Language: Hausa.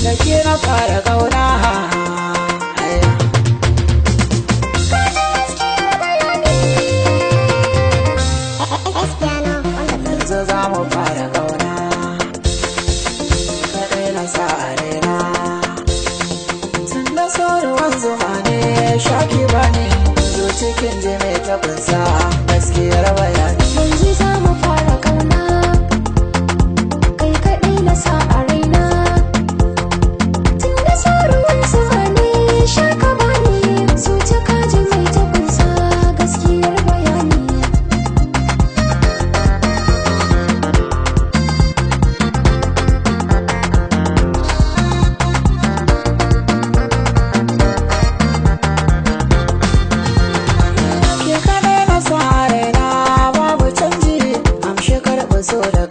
Da ke na fara kauna. Yanzu za mu fara kauna. Kaɗai na sa a raina. Tun da so ruwan zuma ne, shaki ba ne. Zo cikin ji mai ta kunsa gaskiyar bayani. Yanzu za mu fara kauna. Kai kaɗai na sa a raina. Tun da so ruwan zuma ne, sha ka bani. Zuci ka ji mai ta kunsa gaskiyar bayani. Ke kaɗai na sa a raina babu canji. Amshi karɓi so da